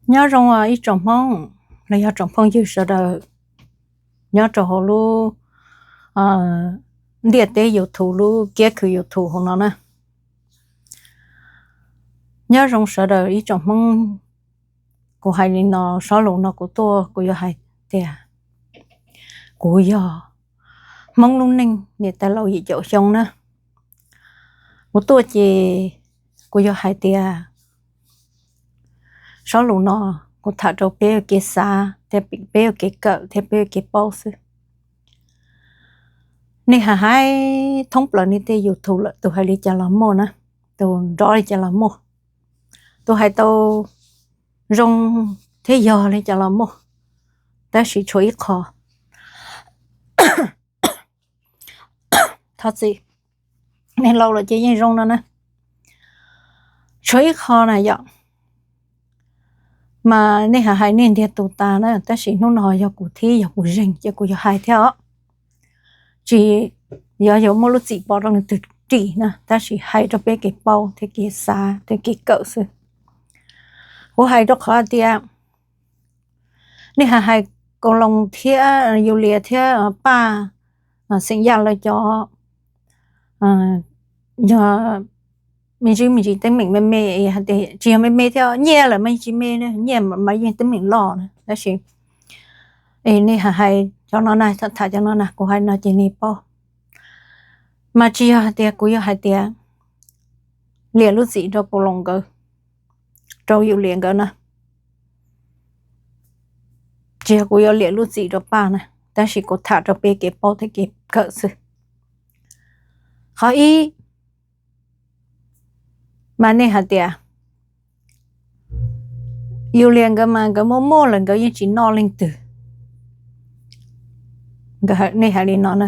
Nyob zoo ib tsoom Hmoob los yog tsoom phooj ywg sawv daws nyob rau hauv lub ntiaj teb YouTube, lub kiab khw YouTube hauv no na. Nyob zoo sawv daws ib tsoom Hmoob. Kuv hais li no, sob lus no kuv tuaj kuv yuav hais tias kuv yog Hmoob lub neej niam tais laus yim caum xyoo na. Kuv tuaj ces kuv yuav hais tias sob lus no kuv tham rau peb ua kev xav thiab peb ua kev kawm thiab peb ua kev paub xwb. Nej hais hais thoob plaws nej tej YouTube lawm, tus hais li cas los muaj na, tus nrov li cas los muaj, tus hais tau zoo thiab yog li cas los muaj, tab sis tshuav ib qho. Thov txim, neeg laus lawm ces yeej zoo no na. Tshuav ib qho na yom, mas nej hais hais nej ntiag tus tas na, tab sis hnub no yog kuv thib yog kuv zeeg ces kuv yuav hais thiab os. Tsis yog yuav muaj lub txim pov rau leej twg dim na, tab sis hais rau peb kev paub thiab kev xav thiab kev kawm xwb. Kuv hais rau qhov tias nej hais hais Koos Loos thiab Yus Lias thiab Paj, xeem Yaj lawv cov, yog me ntsis me ntsis teeb meem me me, tsis yog me me thiab, nyiaj lawm mas yeej tsis me, nyiaj mas yeej teeb meem loj na, tab sis nej hais hais cov no na, tham cov no na, kuv hais no ces nej paub. Mas tsis yog hais tias kuv yuav hais tias liam lub txim rau Koos Loos nkawd, rau Yus Lias nkawd na. Tsis yog kuv yuav liam lub txim rau Paj na, tab sis kuv tham rau peb kev paub thiab kev kawm xwb. Qhov ib, mas nej hais tias Yus Lias nkawd mas nkawd muaj muaj lawm nkawd yeej tsis noj leej twg. Nej hais li no na,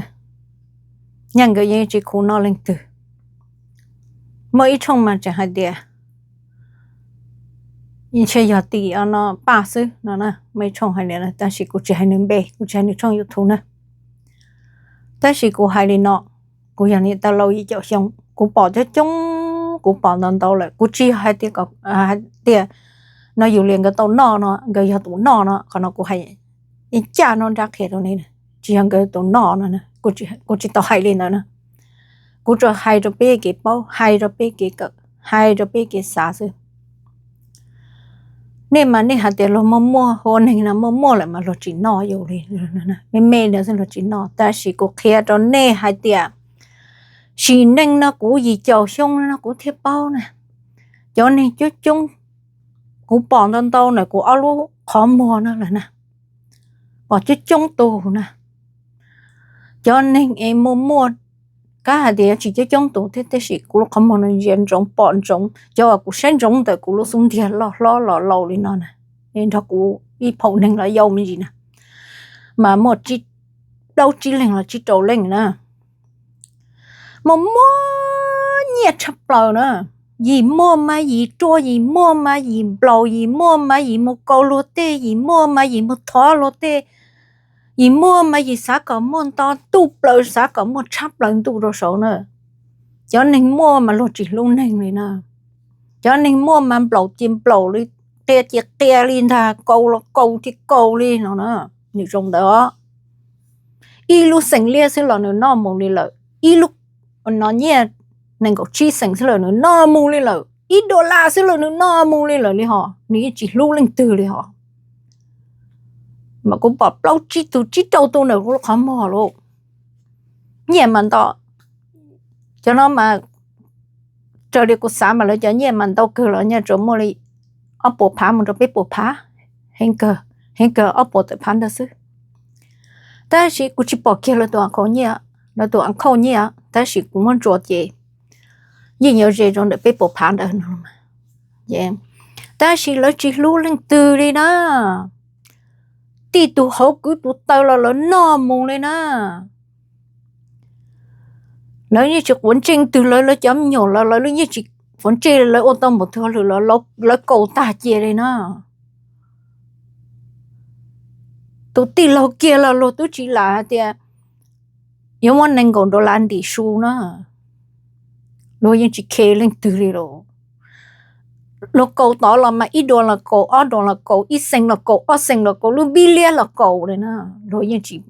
nyaj nkawd yeej tsis khuv noj leej twg. Muaj ib tshooj mas tseem hais tias ntshe yog tim no Paj xwb no, muaj ib tshooj hais li no, tab sis kuv tsis hais nws npe, kuv tsis hais nws tshooj YouTube na. Tab sis kuv hais li no, kuv yog niam tais laus yim caum xyoo, kuv pom coob coob, kuv pom ntau ntau lawm, kuv tsis yog hais tias, hais tias no Yus Lias nkawd tau noj no, nkawd yog tus noj no, qhov no kuv hais ib caj no nrab qhia rau nej, tsis yog nkawd tus noj no, kuv tsis tau hais li ntawd na. Kuv tsuas hais rau peb kev paub, hais rau peb kev kawm, hais rau peb kev xav xwb. Nej mas nej hais tias luag muaj muaj, hu ua neeg no muaj muaj lawm mas luag tsis noj yus li, me me ntawd xwb luag tsis noj. Tab sis kuv qhia rau nej hais tias sim neej no kuv yim caum xyoo no kuv thiaj paub na, cov neeg coob coob, kuv pom ntau ntau na, kuv ob lub qhov muag no lawm na, pom coob coob tus na. Cov neeg es muaj muaj, kab hais tias yuav tsis coob coob tus thiab, tab sis kuv lub qhov muag no ntsia ntsoov pom ntsoov, cov uas kuv saib ntsoov ntawm kuv lub xub ntiag loj hlob los laus li no na, nrog kuv ib phaum neeg los yau me ntsis na, mas muaj plaub tsib leeg los tsib rau leej na. Muaj muaj nyiaj tshaj plaws na, yim muaj mas yim ruaj, yim muaj mas yim nplaum, yim muaj mas yim mus kaus luag tej, yim muaj mas yim mus thov luag tej, yim muaj mas yim xav kom muaj nto ntuj plaws, xav kom muaj tshab plaws ntuj rau saud na. Cov neeg muaj mas luag tsis hlub neeg li na. Cov neeg muaj mas nplaum ces nplaum li, qia ces qia li ntag, kaus los kaus thiaj kaus li no na. Nws zoo ntawd os. Ib lub xeem liab xwb los nws noj mus li lawm, ib lub no nyiaj nees nkaum tsib xeem xwb los nws noj mus li lawm, ib dollar xwb los nws noj mus li lawm li hos, nws yeej tsis hlub leej twg li hos. Mas kuv pom plaub tsib tug tsib rau tus ntawm kuv lub qhov muag lauj. Nyiaj mas ntau, cov no mas raws li kuv xav mas lawv cov nyiaj mas ntau kawg los nyiaj tsuas muaj li ob puas phav mus rau peb puas phav, heev kawg, heev kawg ob puas tawm phav ntawd xwb. Tab sis kuv tsis pom kiag lawv tus a khauj nyiaj, lawv tus a khauj nyiaj, tab sis kuv muab ntsuas ces yeej yuav ze rau ntawm peb puas phav ntawd no. Tab sis lawv tsis hlub leej twg li na. Tij tus hauv kwv tus taw los lawv noj mus li na. Lawv yeej tsis quav ntsej twg, lawv lawv cov me nyuam los lawv yeej tsis quav ntsej, lawv ua tau npaum twg hauj lwm los lawv kaus tag cia li na. Tus tij laug kiag los luag twb tsis lam hais tias yuav muab nees nkaum dollar ntim su na, luag yeej tsis khe leej twg li lauj. luag kaus tod los mas ib duas los kaus, ob duas los kaus, ib xees los kaus, ob xees los kaus, lub npib liab los kaus li na. Luag yeej tsis,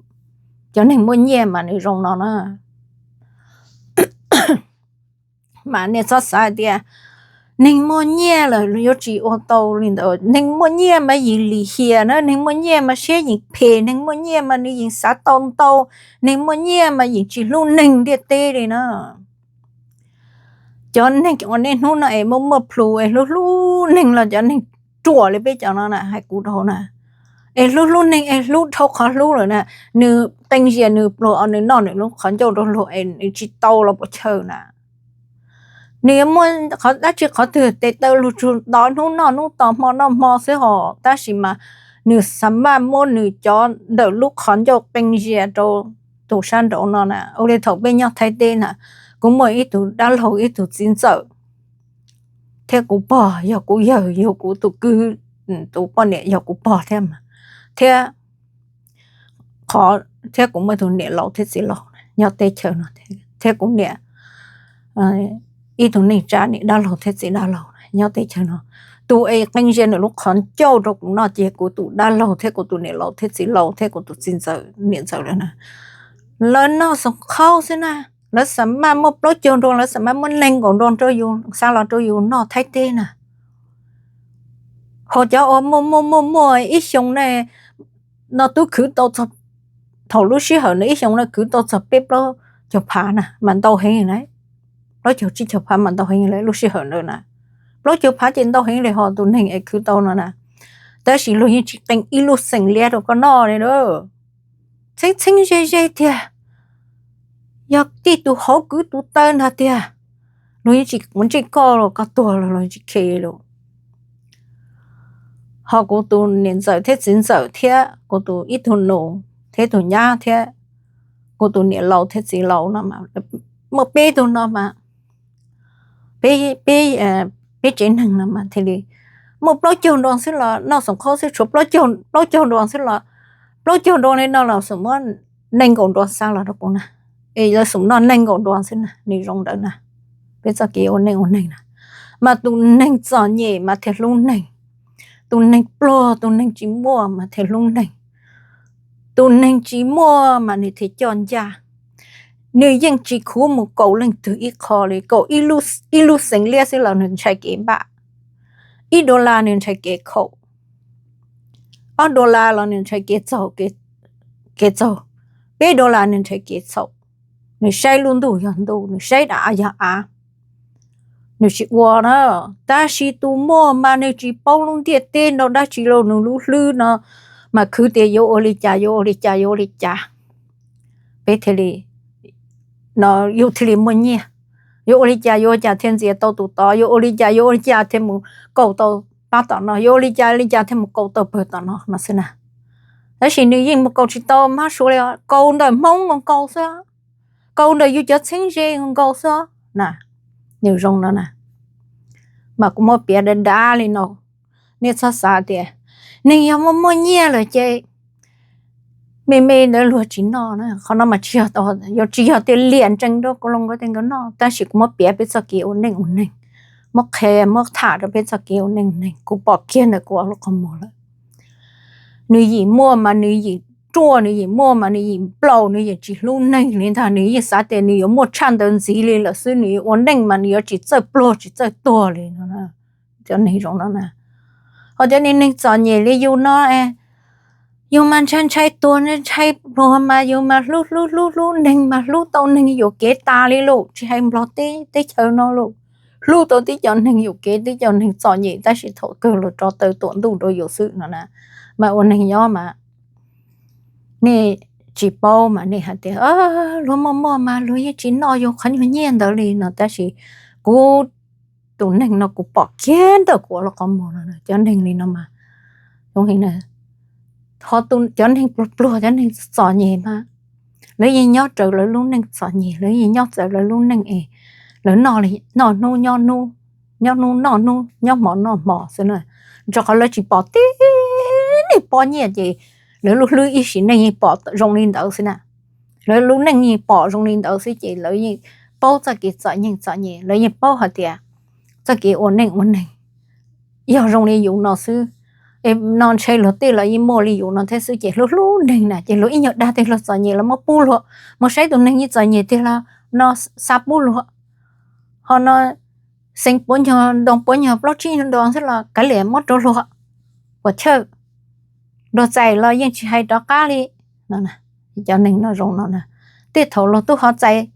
cov neeg muaj nyiaj mas nws zoo no na. Mas nej txhob xav hais tias neeg muaj nyiaj lawm yuav tsis ua tau li ntawd. Neeg muaj nyiaj mas yim lim hiam na, neeg muaj nyiaj mas siab yim phem, neeg muaj nyiaj mas nws yim xav tau ntau, neeg muaj nyiaj mas yim tsis hlub neeg ntiaj teb li na. Cov neeg uas niaj hnub no es muaj muaj plhus es hlub hlub neeg los cov neeg ruam li peb cov no na, hais kuv dhau na, es hlub hlub neeg es hlub dhau qhov hlub lawm na, nws qee zias nws pluag os, nws noj nws lub qhov ncauj rau luag es nws tsis tau los puas chawj na. Nws yuav muaj dab tsi qhov twg tes taw luag tsuag tod hnub noj hnub to hmo noj hmo xwb hos, tab sis mas nws xa maj muab nws cov ntawm lub qhov ncauj qee zias rau tus sab nraud no na. Ua li thaum peb nyob Thaib teb na, kuv muaj ib tug dab laug ib tug txiv ntxawm, thiab kuv pog yog kuv yawg, yog kuv tus kwv, tus poj niam yog kuv pog thiab mas, thiab qhov, thiab kuv muaj tus niam laus thiab txiv laus nyob teb chaws no, thiab kuv niam ib tug neej tsa niam dab laug thiab txiv dab laug nyob teb chaws no. Tus es qee zias nws lub qhov ncauj rau kuv noj ces kuv tus dab laug thiab kuv tus niam laus thiab txiv laus thiab kuv tus txiv ntxawm niam ntxawm lawv na, lawv noj xoom qhaub xwb na. Lawv xa maj muab plaub caug nrua, lawv xa maj muab nees nkaum nrua rau yus xa los rau yus noj Thaib teb na. Ho cov uas muaj muaj muaj muaj ib xyoo na, no twb khwv tau txog, thaum lub sij hawm no ib xyoo no khwv tau txog peb plaub caug phav na mas ntau heev na. Plaub caug tsib caug phav mas ntau heev li lub sij hawm ntawd na. Plaub caug phav ces ntau heev li ho tus neeg es khwv tau no na. Tab sis luag yeej tsis qee ib lub xeem liab rau koj noj li na. Txheeb txheeb ze ze tiag, yog tij tus hauv kwv tus taw ntag tiag, luag yeej tsis quav ntsej koj los koj tuag los luag yeej tsis khe li. Ho kuv tus niam ntxawm thiab txiv ntxawm thiab kuv tus ib tug nus thiab tus nyab thiab kuv tus niam laus thiab txiv laus no mas, muaj peb tug no mas, peb, peb tsev neeg no mas thiaj li muaj plaub caug nrua xwb los noj xoom qhaub xwb, tshuav plaub caug nrua xwb los, plaub caug nrua li no los xoom muab nees nkaum nrua xa los rau kuv na. Es lawv xoom noj nees nkaum nrua xwb na, nws zoo ntawd na. Peb txoj kev ua neej ua neeg na, mas tus neeg txom nyem mas thiaj hlub neeg, tus neeg pluag tus neeg tsis muaj mas thiaj hlub neeg, tus neeg tsis muaj mas nws thiaj coj ncaj. Nws yeej tsis khuv mus kaum leej twg ib qho li, kaum ib lub xeem liab xwb los nws ntshai kev npaj, ib dollar nws ntshai kev khaum, ob dollar los nws ntshai kev txaug, kev txaug, peb dollar nws ntshai kev txhaum. Nws saib lub ntuj yog ntuj, nws saib daim av yog av, nws tsis ua na. Tab sis tus muaj mas nws tsis paub lub ntiaj teb no dab tsi lauj, nws lub hlwb no mas khwv tias yuav ua li cas yuav ua li cas yuav ua li cas, peb thiaj li, no yus thiaj li muaj nyiaj. Yuav ua li cas yuav ua cas thiaj ntxias tau tus tod, yuav ua li cas yuav ua li cas thiaj mus kaum tau pab tom no, yuav ua li cas li cas thiaj mus kaum tau pawg tom no no xwb na. Tab sis nws yeej mus kaum tsis tau mab sua li, kaus ntawm Hmoob nkaus nkaus xwb, kaus ntawm yus cov txheeb ze nkaus nkaus xwb na. Nws zoo no na, mas kuv muab piav dav dav li no, nej txhob xav tias neeg yog muaj muaj nyiaj lawm ces me me ntawd luag tsis noj na. Qhov no mas tsis yog, yuav tsis yog tias liam ntsees rau kuv los kuv tej nkawd noj, tab sis kuv muab piav peb txoj kev ua neej ua neeg, muab qhia muab tham rau peb txoj kev ua neej ua neeg. Kuv pom kiag ntawm kuv ob lub qhov muag lawm. Nws yim muaj mas nws yim ruaj, nws yim muaj mas nws yim nplaum, nws yim tsis hlub neeg li ntag. Nws yeej xav tias nws yuav muaj tshaj ntawd ntxiv li lawm xwb, nws yuav ua neej mas nws yuav tsis txawj pluag tsis txawj tuag li no. Cov neeg zoo no na, ho cov neeg txom nyem li yus no, yus mas ntshai ntshai tuag ntshai pluag mas yus mas hlub hlub hlub hlub neeg mas hlub tau neeg yuam kev tas li lauj, tsis hais Nplog teb teb chaws no lauj. Hlub tau tib co neeg yuam kev, tib co neeg txom nyem tab sis thaum kawg los rau taw tuam ntuj rau yus xwb no na. Mas ua neeg nyob mas nej tsis paub mas nej hais tias luag muaj muaj mas luag yeej tsis noj yus qhov nyuag nyiaj ntawd li no, tab sis kuv tus neeg no kuv pom kiag ntawm kuv ob lub qhov muag no, cov neeg li no mas, cov neeg pluag pluag cov neeg txom nyem mas lawv yeej nyob raws lawv lub neej txom nyem, lawv yeej nyob raws lawv lub neej es lawv noj hnub nyob hnub, nyob hnub noj hnub, nyob hmo noj hmo xwb na. Rau qhov lawv tsis pom tib neeg pob nyiaj ces lawv lub hlwb ib sim neej yeej pom zoo li ntawd xwb na. Lawv lub neej yeej pom zoo li ntawd xwb ces lawv yeej paub txoj kev txom nyem txom nyem, lawv yeej paub hais tias txoj kev ua neej ua neeg yog zoo li yus no xwb. No ntshe luag tej los yeej muaj li yus no thiab xwb ces luag hlub neeg na ces luag ib nyuag dag tej luag txom nyem los muab pub luag, mus saib tus neeg yeej txom nyem tiag los no xa pub luag. Ho no xeev puav nyuag, ntoo puav nyuag plaub tsib nyuag ntoo xwb los kav liam muab rau luag, puas chawj. Luag txais los yeej tsis hais rov qab li. Cov neeg no zoo no na, tej thaum luag twb ho txais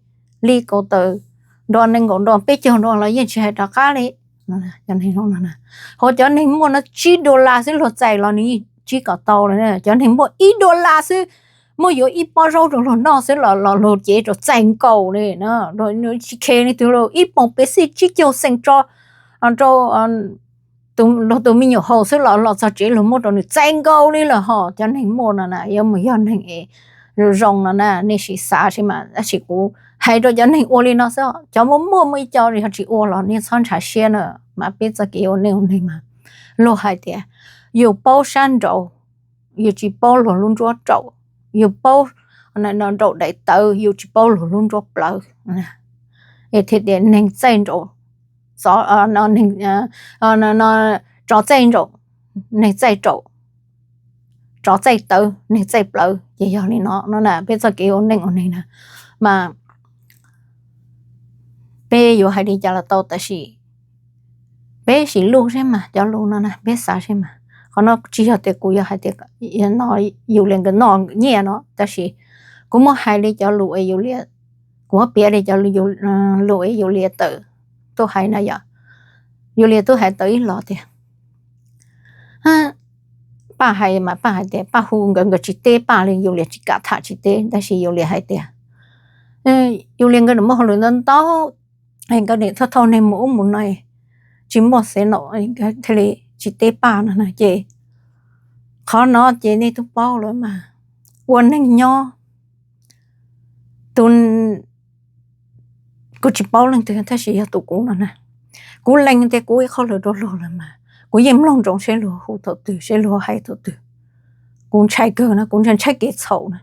li kaum tawm nrov, nees nkaum nrov, peb caug nrov los yeej tsis hais rov qab li. Hauv cov neeg muaj no tsib dollar xwb luag txais los nws yeej tsib kom tau li. Cov neeg muaj ib dollar xwb, muab yuav ib pob zaub rau luag noj xwb los los luag cev rau txais nkaus li. Tsis khe leej twg li, ib poos pev xij tsib caug xees tso rau luag tus me nyuam haus xwb los los txog tsev luag muab rau nws txais nkaus li lawm. Ho cov neeg muaj no na yuav mus yog neeg es zoo no na, nej sim xav seb mas. Tab sis kuv hais rau cov neeg ua li no xwb, cov muaj muaj muaj ib co yog tsis ua los nej txhob ntshav siab na. Mas peb txoj kev ua neej ua neeg mas luag hais tias yus paub sab nraud, yus tsis paub luag lub nruab raum, yus paub nraum daim tawv, yus tsis paub luag lub nruab plawv. Es thiaj tias neeg txaij nraum, tsov txaij nraum, neeg txaij raum, tsov txaij tawv, neeg txaij plawv. Ces yog li no no na peb txoj kev ua neej ua neeg na, mas peb yuav hais li cas los tau, tab sis peb sim luj seb mas, cov lus no na peb xav seb mas. Qhov no tsis yog tias kuv yog hais tias no Yulias nkawd noj nyiaj no, tab sis kuv muab hais li cov lus es Yulias, kuv muab piav li cov lus es Yulias tawm tuaj hais na yom. Yulias tuaj hais tau ib los tias, Paj hais mas Paj hais tias Paj hu nkawd, nkawd tsis teb Paj li, Yulias tsis kam tham tsis teb, tab sis Yulias hais tias Yulias nkawd muaj hauj lwm ntau ntau, nkawd nim thauj thauj neeg mus ub mus no, tsis muaj xev laum, nkawd thiaj li tsis teb Paj no na. Ces qhov no ces nej twb paub lawm mas, ua neeg nyob, tus, kuv tsis paub leej twg tab sis yog tus kuv no na, kuv lees tias kuv ib qho lus rau luag lawm mas kuv yeej mloog ntsoov seb luag hu thaum twg, seb luag hais thaum twg. Kuv ntshai kawg no, kuv ntshai ntshai kev txhaum na.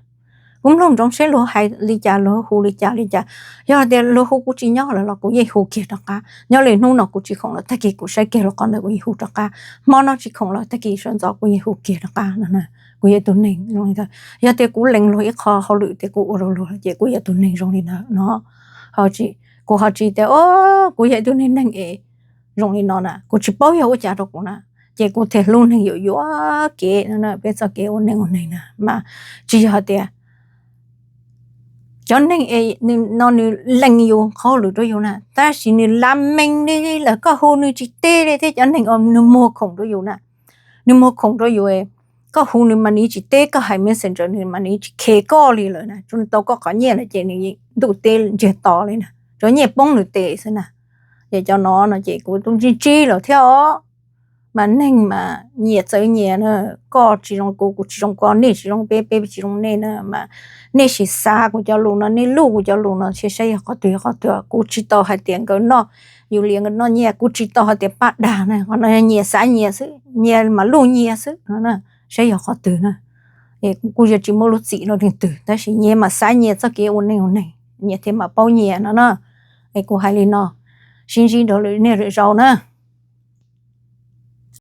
Kuv mloog ntsoov seb luag hais li cas, luag hu li cas li cas. Yog tias luag hu kuv tsis nyob lawm los kuv yeej hu kiag rov qab. Nyob li hnub no kuv tsis khoom lawm, tag kis kuv saib kiag lus qhov ntawd kuv yeej hu rov qab. Hmo no tsis khoom lawm, tag kis sawv ntxov kuv yeej hu kiag rov qab no. Kuv yog tus neeg zoo li ntawd. Yog tias kuv lees luag ib qho hauj lwm tias kuv ua rau luag ces kuv yog tus neeg zoo li ntawd no. Kuv ho tsis tias o, kuv yog ib tug neeg neeg es zoo li no na, kuv tsis paub yog ua cas rau kuv na, ces kuv thiaj hlub neeg yuam yuam kev no. Peb txoj kev ua neej ua neeg na mas tsis yog hais tias cov neeg es nws no nws lees yus qhov hauj lwm rau yus na, tab sis nws lam mees li lawm koj hu nws tsis teb li thiab. Cov neeg nws muag khoom rau yus na, nws muag khoom rau yus, koj hu nws mas nws tsis teb, koj hais messenger nws mas nws tsis khe koj li lawm na, tsuas nws tau koj qhov nyiaj lawm ces nws ntuj teb ntsiag to li na, tsuas nyiaj poob nws tes xwb na. Ces cov no no ces kuv twb ntsib ntsib lawm thiab os. Mas neeg mas nyias txawv nyias na, koj tsis zoo kuv, kuv tsis zoo koj, nej tsis zoo peb, peb tsis zoo nej na. Mas nej sim xav kuv cov lus no, nej luj kuv cov lus no seb saib yog qhov twg yog qhov twg. Kuv tsis tau hais tias nkawd noj, Yulias nkawd noj nyiaj, kuv tsis tau hais tias Paj dag na. Qhov no nyias xav nyias xwb, nyias mas luj nyias xwb no, saib yog qhov twg na. Es kuv kuj yuav tsis muaj lub txim rau leej twg, tab sis nyias mas xav nyias txoj kev ua neej ua neeg, nyias thiaj mam paub nyias no na. Es kuv hais li no, sib ntsib rau lwm niaj lwm zaus na.